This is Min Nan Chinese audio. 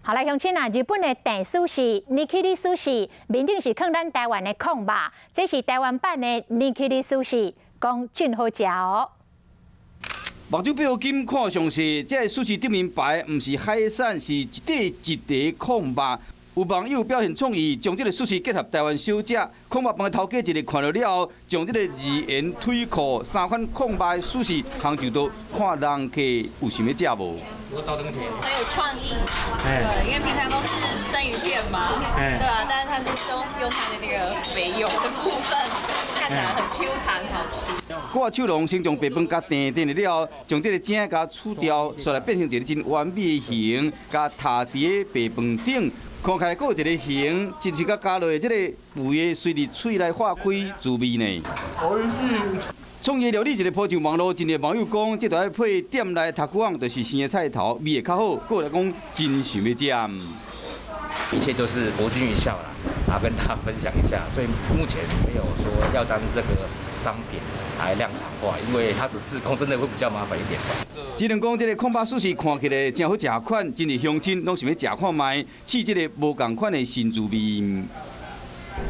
好來，鄉親啊，日本的訂壽司、にぎり壽司，面頂是囥咱台灣的炕肉，這是台灣版的にぎり壽司，講真好食哦。目睭閉好緊看詳細，這个壽司頂面擺毋是海產，是一塊一塊炕肉。有網友表現創意，將這个壽司結合台灣小食，炕肉飯的頭家一个看著了後，將這个二元腿褲三款炕肉的壽司烘上桌，看人客有想欲食無？很有創意，對，因為平常都是生魚片嘛，對啊，但是它是都用它的那個肥油的部分，看起來很 Q 彈，好吃。郭秋龍先將白飯共煎煎了後，將這个正共取掉，煞來變成一个真完美的形，共疊佇个白飯頂，看起來閣有一个形，真是共加落這个肥的隨佇喙內化開滋味呢。創意料理一个 po 上網路，真濟網友講，這著愛配店內タクアン，就是生的菜頭，味會較好。閣來講真想欲食。一切就是博君一笑啦，啊，跟大家分享一下。所以目前沒有說要將這個商品來量產化，因為它的製工真的會比較麻煩一點。只能講這个炕肉壽司看起來真好食款，真濟鄉親攏想欲食看覓，試這个無仝款的新滋味。